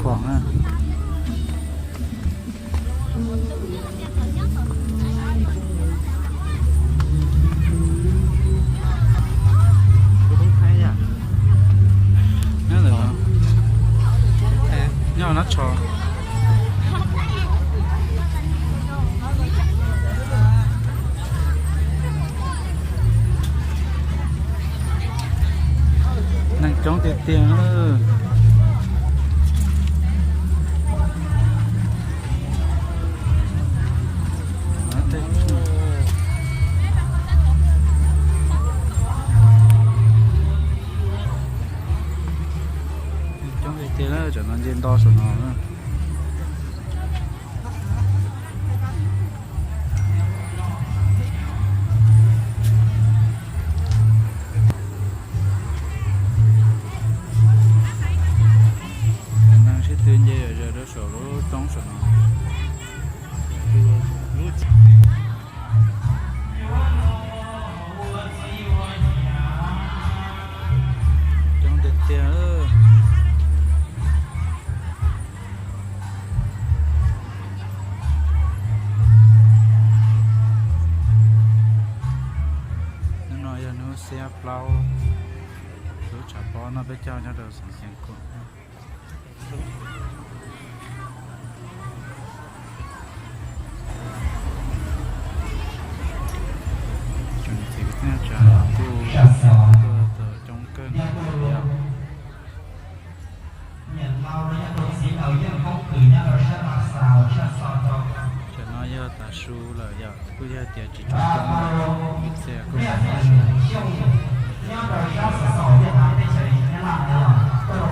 Pom na. Nyob no tso. Neeg coob tiag tiag. Coob tiag tiag, tam no nce nto saum no. Neeg sib tw nce yam zaws rau saum lub roob saum no. Coob tiag tiag. Hnub no yog hnub xiab plaub, lub tshav pob noj peb caug nyob rau xeev Xeev Khuam. Tsoom niam txiv kwv tij neej tsa kuj tuaj tau coob kawg nkaus li yom. Tam no yog tav su lawm yom, kuj yog tias tsis tshua coob lawm, ib txhia kuj mus tau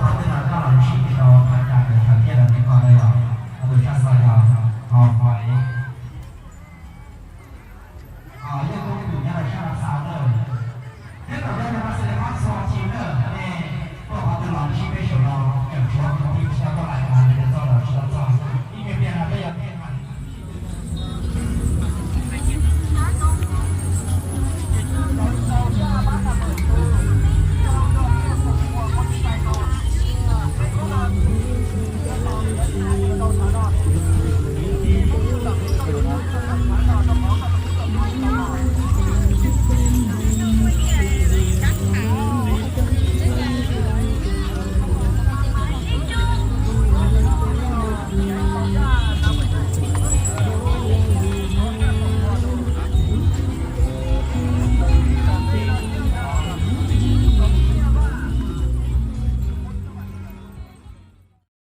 su.